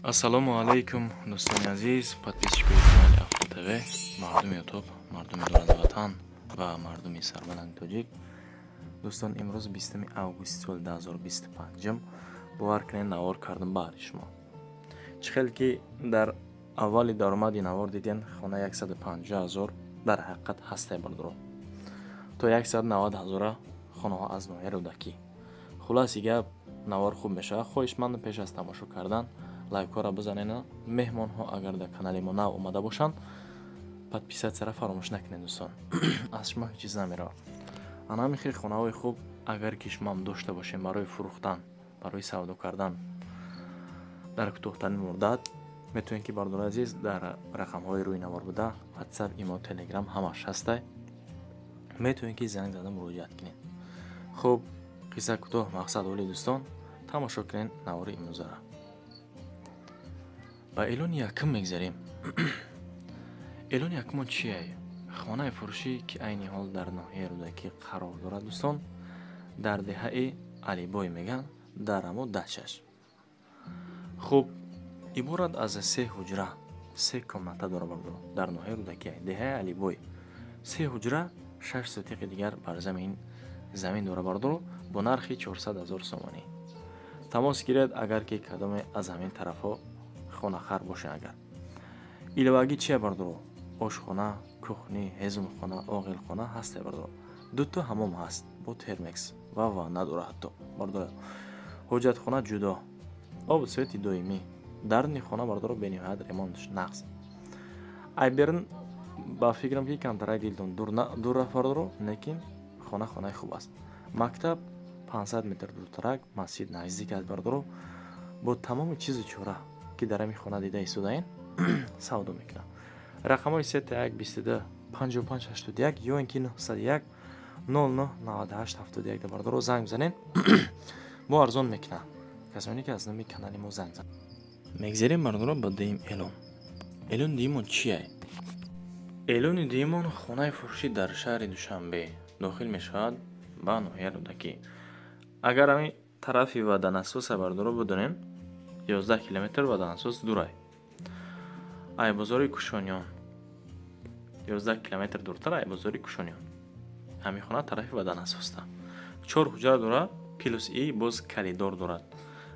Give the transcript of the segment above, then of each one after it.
Ассалому алайкум, дӯстони азиз, подписчикои канали Авто ТВ, мардуми Ютуб, мардуми дур аз ватан ва мардуми сарбаланди тоҷик. Дӯстон, имрӯз 20 августи соли 2025, бовар кунед, навор кардам баҳри шумо. Чӣ хел ки дар аввали даромади навор диден, хона 150 ҳазор дар ҳақиқат ҳастай, бардоро. То 190 ҳазора хонаҳо аз ноҳияи Рӯдакӣ. Хулоси гап, навор хуб мешавад. Хоҳишмандам, пеш аз тамошо кардан лайкҳоро бизанед. Меҳмонҳо агар дар канали мо нав омада бошанд, подписатсияро фаромӯш накунед, дӯстон. Аз шумо ҳеҷ чиз намеравад. Ана ҳамин хел хонаҳои хуб агар ки шумоам дошта бошем барои фурӯхтан, барои савдо кардан дар кӯтоҳтарин муддат, метавонед ки, бародари азиз, дар рақамҳои рӯи навор буда, WhatsApp, имо, Telegram ҳамаш ҳастай, метавонед ки занг зада муроҷиат кунед. Хуб, қисса кӯтоҳ, мақсад оли, дӯстон, тамошо кунед навори имрӯзаро. Ба эълони якум мегзарем. Эълони якумон чие? Хонаи фурӯшӣ, ки айни ҳол дар ноҳияи Рӯдакӣ қарор дорад, дӯстон, дар деҳаи Алибой меган, дар амо дачаш. Хуб, иборат аз се ҳуҷра, се комната дорад, бардоро, дар ноҳияи Рӯдакӣ, деҳаи Алибой. Се ҳуҷра, 6 сотиқи дигар бар замин дорад, бардоро, бо нархи 400 ҳазор сомонӣ. Тамос гиред, агар ки кадоме аз ҳамин тарафҳо хонахар бошед. Агар иловагӣ чия, бардоро? Ошхона, кухни, ҳезумхона, оғилхона ҳасте, бардоро. Дуто ҳамом ҳаст бо термекс ва ванна дорад ҳатто, бардоро. Ҳоҷатхона ҷудо, обу свети доимӣ. Дарни хона, бардоро, бениҳоят ремонтш нағз. Ай берун ба фикрам ки камтарак дилтон дур рафт, бардоро, лекин хона хонаи хуб аст. Мактаб 500 метр дуртарак, масҷид наздик аст, бардоро. Бо тамоми чизу чора ки дар ҳамин хона дида истодаен, савдо мекунад. Рақамҳои 31 22 55 81 ё ин ки 901 09 98 71 да, бардоро, занг бизанед, бо арзон мекунад. Касоне ки аз номи канали мо занг зананд. Мегзарем, бардоро, ба дуюм эълон. Эълони дуюмон чие? Эълони дуюмон хонаи фурӯшӣ дар шаҳри Душанбе дохил мешавад ба ноҳияи Рӯдакӣ. Агар ҳамин тарафи Ваданасоса, бардоро, бидонем, 11 километр Ваданасос дурай. Ай бозори Кушониён 11 километр дуртар, ай бозори Кушониён. Ҳамин хона тарафи Ваданасоста. Чор ҳуҷра дорад, плюс и боз коридор дорад.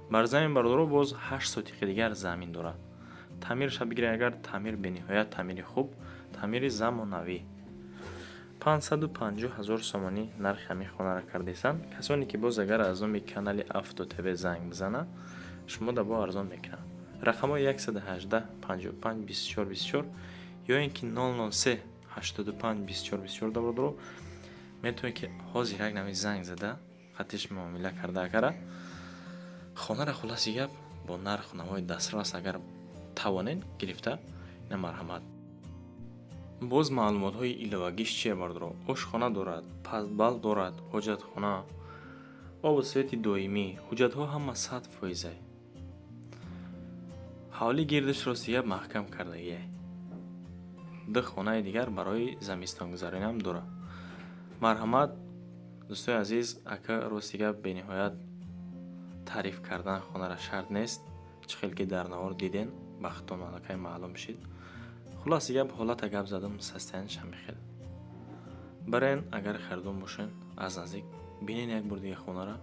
Бар замин, бардоро, боз 8 сотиқи дигар замин дорад. Таъмирша бигирем агар, таъмир бениҳоят таъмири хуб, таъмири замонавӣ. 550 ҳазор сомонӣ нархи ҳамин хонаро кардесанд. Касоне ки боз агар аз номи канали Авто ТВ занг бизананд, шумо да бо арзон мекунанд. Рақамҳои 118 55 24 24 ё ин ки 003 85 24 24 да, бардоро, метавонед ки ҳозир як нави занг зада хатиш муомила карда агара хонара. Хулоси гап, бо нарху навои дастрас агар тавонед гирифта, ина марҳамат. Боз маълумотҳои иловагиш чие, бардоро? Ошхона дорад, подвал дорад, ҳоҷатхона, обу свети доимӣ, ҳуҷҷатҳо ҳама 100%. Ҳавли гирдаш рости гап маҳкам кардагиай. Ду хонаи дигар барои замистонгузаронӣ дорад. Марҳамат, дӯстои азиз, ака, рости гап, бениҳоят таъриф кардан хонара шарт нест. Чӣ хел ки дар навор диден, бахтон аллакай маълум шид. Хулоси гап, ҳолата гап задам, состояниш ҳамин хел. Барен, агар харидон бошен, аз наздик бинен як бор дига хонара,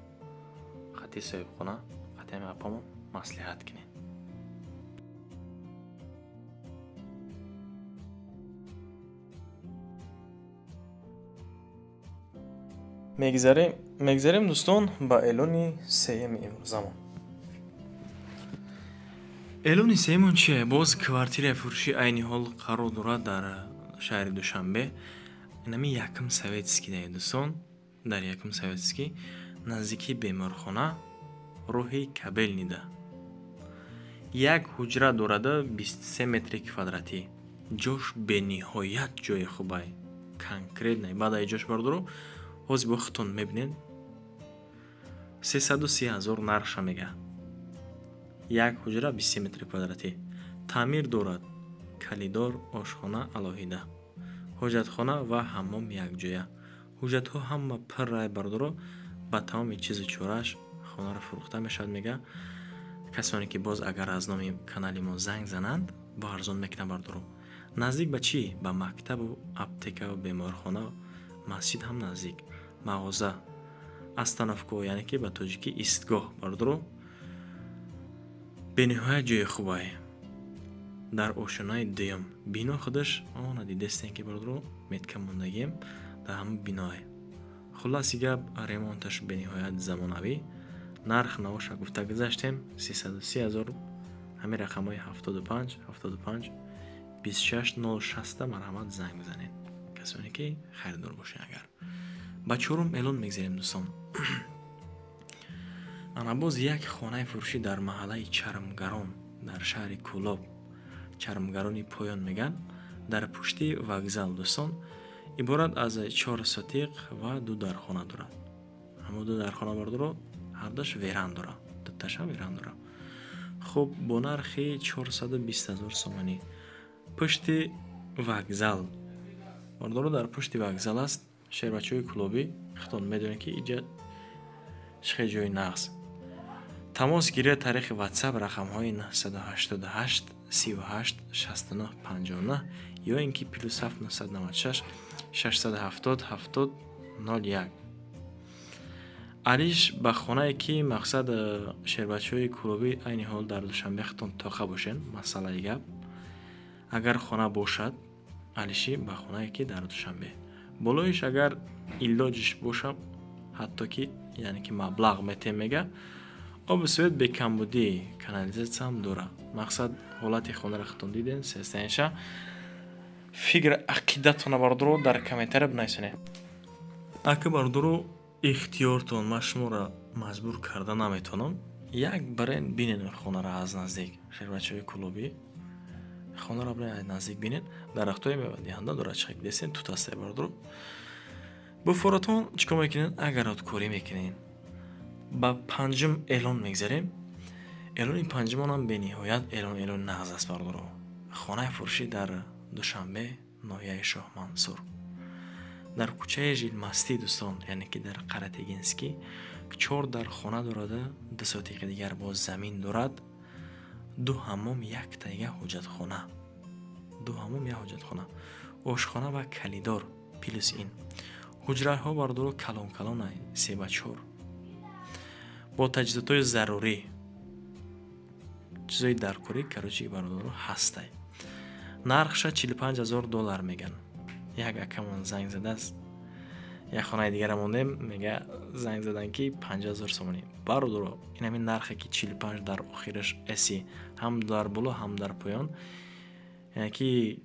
хати соҳибхона, хати ҳамин апамон маслиҳат кунед. Мегзарем, дӯстон, ба эълони сеюми имрӯзамон. Эълони сеюмон чие? Боз квартираи фурӯшӣ айни ҳол қарор дорад дар шаҳри Душанбе. Инами якум Советский даи, дӯстон, дар якум Советский, наздикии беморхона, роҳи Кабелнида. Як ҳуҷра дорада, 23 метри квадратӣ. Ҷош бениҳоят ҷои хубай. Конкретно баъд ай ҷош, бардоро, ҳозир бо худтон мебинед. 330 ҳазор нархша мега. Як ҳуҷра, 23 метри квадратӣ. Таъмир дорад, коридор, ошхона алоҳида, ҳоҷатхона ва ҳаммом якҷоя. Ҳуҷҷатҳо ҳама пуррай, бардоро, ба тамоми чизу чорааш хонаро фурӯхта мешавад, мега. Касоне ки боз агар аз номи канали мо занг зананд, бо арзон мекунам бардоро. Наздик ба чӣ? Ба мактабу аптекаву беморхона, масҷид ҳам наздик, мағоза, остановка, яъне ки ба тоҷикӣ истгоҳ бардоро. Бениҳоят ҷои хубае. Дар ошёнаи дуюм бино худаш она дидестем ки бардоро метка мондагием дар ҳамон биное. Хулласи гап, ремонташ бениҳоят замонавӣ. Нарх навоша гуфта гузаштем 330 ҳазор. Ҳамин рақамҳои 75 75 26 06 марҳамат занг бизанед, касоне ки харидор бошед. Агар ба чорум эълон мегзарем дӯстон. Ана боз як хонаи фурӯшӣ дар маҳаллаи Чармгарон дар шаҳри Кӯлоб, Чармгарони поён меган, дар пушти вокзал дӯстон. Иборат аз 4 сотиқ ва 2 дархона дорад. Ҳамо 2 дархона бардоро, ҳардаш веран дорад, дуташа веран дорад. Хуб, бо нархи 420 ҳазор сомонӣ. Пушти вокзал бардоро, дар пушти вокзал аст. Шербачаҳои Кӯлобӣ худтон медонед ки иҷа чӣ хел ҷои нағз. Тамос гиред тариқи WhatsApp рақамҳои 988 38 69 59 ё ин ки плюс 7 996 670 70 01. Алиш ба хонае ки мақсад шербачаҳои Кӯлобӣ айни ҳол дар Душанбе худтон тоқа бошед, масъалаи гап. Агар хона бошад, алишӣ ба хонае ки дар Душанбе. Болоиш агар илоҷиш боша, ҳатто ки яъне ки маблағ метем мега, оби свет бекамбудӣ, канализатсия ҳам дорад. Мақсад ҳолати хонаро худтон диден, сестаинша. Фикр ақидатона бардоро дар комментария бинависонед. Ака бардоро, ихтиёртон, ман шуморо маҷбур карда наметавонам. Як барен бинен хонаро аз наздик. Шербачаҳои Кӯлобӣ хонаро бирен аз наздик бинен. Дарахтҳои мевадиҳанда дорад, чӣ хел дидестен, тут ҳастае бардоро. Буфоратон чӣ кор мекунед? Агародкорӣ мекунед. Ба панҷум эълон мегзарем. Эълони панҷумонам бениҳоят эълон нағз аст бардоро. Хонаи фурӯшӣ дар Душанбе, ноҳияи Шоҳмансур, дар кӯчаи Жилмастӣ дӯстон, яъне ки дар Қаратегинский, 4 дар хона дорада, 2 сотиқи дигар боз замин дорад, 2 ҳаммом, як тайга ҳоҷатхона, 2 ҳаммом, як ҳоҷатхона, ошхона ва калидор. Плюс ин ҳуҷраҳо бардоро калон калон, 3 ба 4, бо таҷҳизотҳои зарурӣ, чизои даркорӣ, короче бародаро ҳастай. Нархша 45 ҳазор доллар меган. Як акамон занг задааст, як хонаи дигара мондем, мега занг задан ки 50 ҳазор сомонӣ. Бародаро, ин ҳамин нархе ки 45 дар охираш эси, ҳам дар боло ҳам дар поён, яъне ки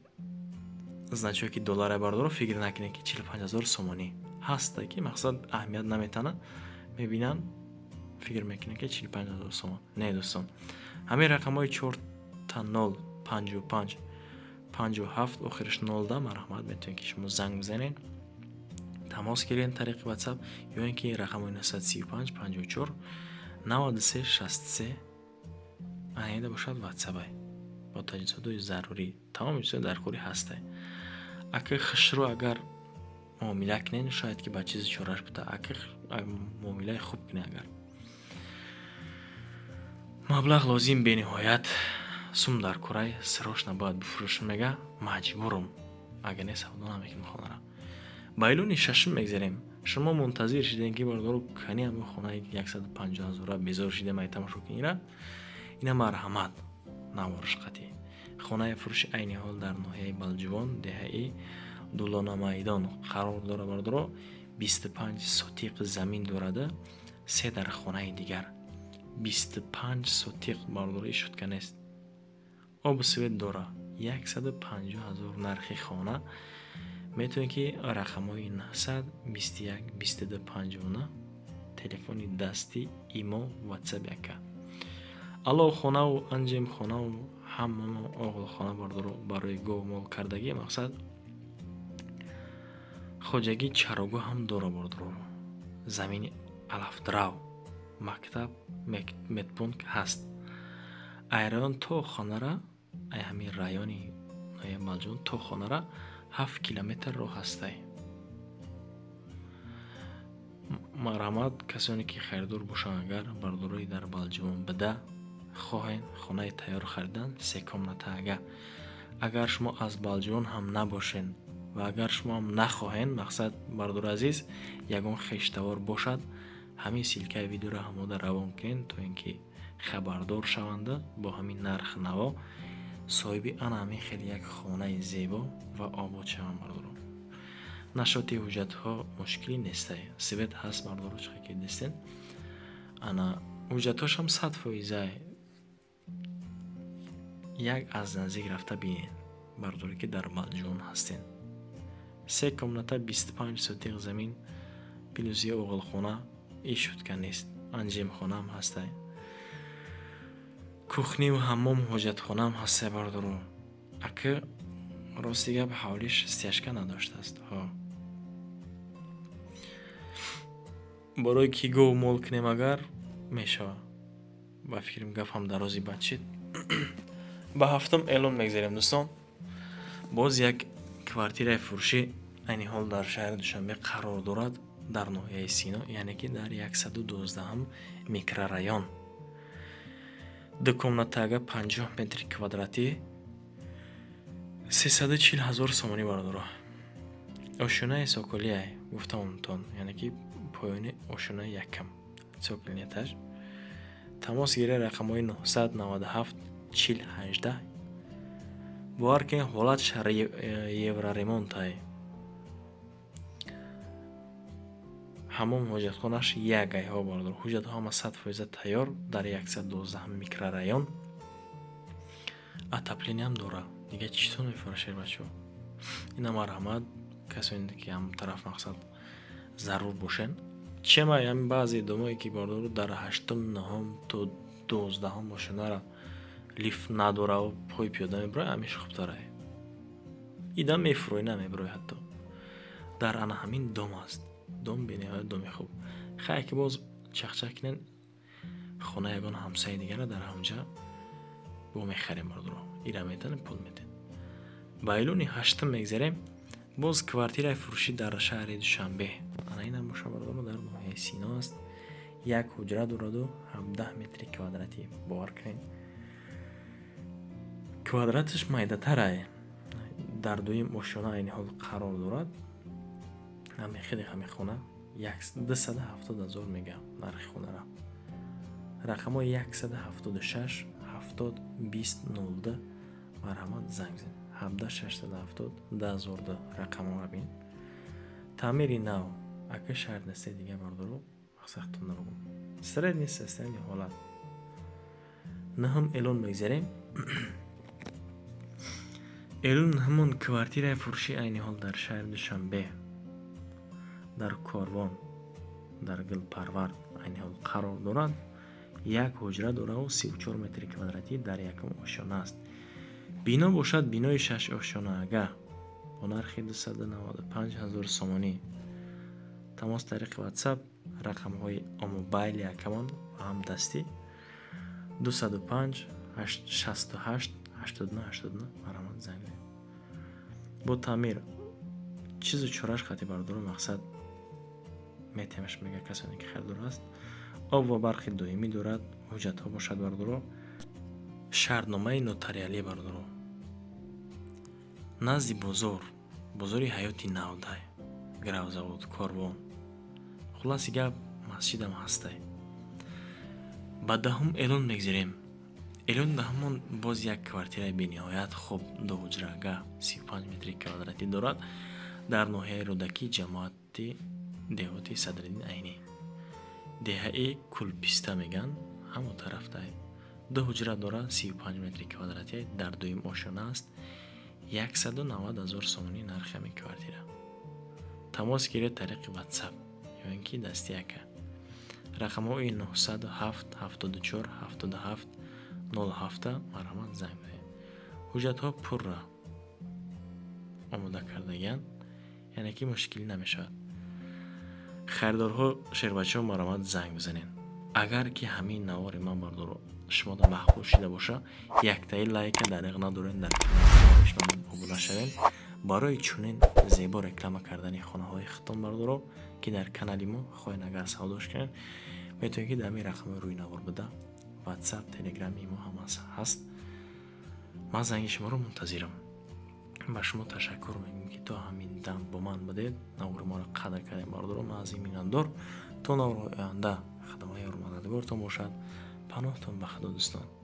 значое ки долларе бардоро, фикр накунед ки 45 ҳазор сомонӣ ҳаста, ки мақсад аҳамият наметана, мебинанд, фикр мекунанд ки 45 ҳазор сомон. Не дӯстон, ҳамин рақамҳои 4 та 0 55 57 охираш 0 марҳамат, метавонед ки шумо занг бизанед, тамос гиред тариқи WhatsApp ё ин ки рақамҳои 935 54 93 63 анида бошад WhatsApp-ай бо таҷҳизотҳои зарурӣ, тамоми чизҳои даркорӣ ҳастай. Ака хушрӯ агар муомила кунед, шояд ки ба чизи чораш буда. Ака муомилаи хуб кунед, агар маблағ лозим бениҳоят сум дар курай, срочно бояд бифурӯшам мега, маҷбурум, агар не савдо намекунам хонара. Ба эълони шашум мегзарем. Шумо мунтазир шидем ки бардоро кани ҳамин хонаи 150 ҳазора безор шидем ай тамошо кунира. Ина марҳамат навориш қатӣ. Хонаи фурӯши айни ҳол дар ноҳияи Балҷувон, деҳаи Дулонамайдон қарор дора бардоро. 25 сотиқ замин дорада, 3 дар хонаи дигар. 25 сотиқ бардоро, шутка нест. Об свет дора. 150 ҳазор нархи хона. Метавонед ки рақамҳои 921 22 59 телефони дастӣ, имо, WhatsApp яка. Алло хонаву анҷем хонаву ҳамамо оғилхона бардоро барои гов мол кардагӣ, мақсад хоҷагӣ чарогоҳ ҳам дора бардоро. Замини алафдрав, мактаб, медпункт ҳаст. Ай район то хонара, ай ҳамин райони ноҳияи Балҷувон то хонара 7 километр роҳ ҳастай. Марҳамат, касоне ки харидор бошанд, агар бардорои дар Балҷувон буда, Хоҳен хонаи тайёр харидан се комната ага. Агар шумо аз Балҷувон ҳам набошен ва агар шумо ҳам нахоҳен, мақсад бардори азиз, ягон хештавор бошад, ҳамин ссылкаи видеоро ҳамода равон кунен, то ин ки хабардор шаванда бо ҳамин нарх наво соҳиби ана ҳамин хеле як хонаи зебо ва обод шаванд бардоро. Нашоти ҳуҷҷатҳо мушкилӣ нестай. Свет ҳаст бардоро, чӣ ки дистен. Ана ҳуҷҷатҳошам 100%. Як аз наздик рафта бинед бардоре ки дар Балҷувон ҳастен. Се комната, 25 сотиқ замин, плюс я оғилхона, иш шутка нест. Анҷемхонаам ҳастай. Кухниву ҳаммом, ҳоҷатхонаам ҳастай бардоро. Ака рости гап ҳавлиш стяжка надоштааст. Ҳо. Барои ки гов мол кунем агар мешава. Ба фикрам гап ҳам дарози бад шид. Ба ҳафтум эълон мегзарем дӯстон. Боз як квартираи фурӯшӣ айни ҳол дар шаҳри Душанбе қарор дорад, дар ноҳияи Сино, яъне ки дар 112 микрорайон. Ду комнатага 50 метри квадратӣ, 340 ҳазор сомонӣ бардоро. Ошёнаи соколиай гуфтамтон, яъне ки поёни ошёнаи якам, цокольный этаж. Тамос гиред рақамҳои 997 40 18. Бовар кунед, ҳолат евроремонтай. Ҳамон ҳоҷатхонаш як айҳо бардор. Ҳуҷҷатҳо ҳама 100% тайёр дар 112 микрорайон. Отоплениям дора. Дига читон мефурӯшед бачаҳо? Ина марҳамат, касоне ки ҳам тараф мақсад зарур бошен. Чема ҳамин баъзе домое ки бардору дар 8-м, 9-м то 12-м бошанара лифт надора, пой пиёда мебурой, ҳамеш хубтарае. Ида мефурӯй, намебурой ҳатто. Дар ана ҳамин дом аст. Дом бениҳоят доми хуб. Хай ки боз чахчах кунен, хона ягон ҳамсаи дигара дар ҳамҷа бо мехарем бардоро. Ира метанем, пул метен. Ба эълони 8-м мегзарем. Боз квартираи фурӯшӣ дар шаҳри Душанбе. Ана инам боша бардоро, дар ноҳияи Сино аст. Як ҳуҷра дораду 17 метри квадратӣ. Бовар кунед, квадраташ майдатарае. Дар дуюм ошёна айни ҳол қарор дорад. Ҳамин хеле ҳамин хона 270 ҳазор мега нархи хонара. Рақамҳои 176 70 20 02 марҳамат занг занед. 17 670 10002 рақамҳоро бин. Таъмири нав ака шаҳр несте дига бардоро, мақсадтон набугум. Средний состояние ҳолат. Наҳум эълон мегзарем. Эълон ҳамон квартираи фурӯшӣ айни ҳол дар шаҳри Душанбе, дар Корвон, дар Гулпарвар айни ҳол қарор дорад. Як ҳуҷра дораву 34 метри квадратӣ дар якум ошёна аст. Бино бошад бинои 6 ошёнаага бо нархи 295 ҳазор сомонӣ. Тамос тариқи WhatsApp, рақамҳои мобайли якамон ва ҳам дастӣ 205 68 89 89 марҳамат занг занед. Бо таъмир чизу чораш хати бардоро мақсад метемаш мега касоне ки харидор аст. Об ва барқи доимӣ дорад, ҳуҷҷатҳо бошад бардоро, шартномаи нотариалӣ бардоро. Назди бозор, бозори ҳаёти навдай, гравзавод, Корвон. Хулоси гап масҷидам ҳастай. Ба даҳум эълон мегзарем. Эълон даҳумон боз як квартираи бениҳоят хуб, ду ҳуҷрага, 35 метри квадратӣ дорад дар ноҳияи Рӯдакӣ, ҷамоати деҳоти Садриддин Айнӣ. Деҳаи Кулписта меган, ҳамон тарафтай. Ду ҳуҷра дорад, 35 метри квадратӣ, дар дуюм ошёна аст. 190 ҳазор сомонӣ нархи ҳамин квартира. Тамос гиред тариқи WhatsApp ё ин ки дасти яка. Рақамҳои 907 74 77 07 марҳамат занг занед. Ҳуҷҷатҳо пурра омода кардагианд, яъне ки мушкилӣ намешавад. Харидорҳо шербачаҳо марҳамат занг бизанед. Агар ки ҳамин навори ман бардоро шумода маъқул шида боша, яктаи лайка дариқ надоред, дар канали обуна шавед. Барои чунин зебо реклама кардани хонаҳои хитон бардоро, ки дар канали мо хоҳед агар савдош кунед, метавонед ки дар ҳамин рақамҳои рӯи навор буда WhatsApp, Telegram, имо ҳам ҳаст. Ман занги шуморо мунтазирам. Ба шумо ташаккур мегӯям, ки то ҳамин дам бо ман будед, навори моро қадр кардем. Бародаро, ман аз ин миннатдор. То навори оянда Худованд ёру мададгортон бошад. Паноҳтон ба Худо, дӯстон.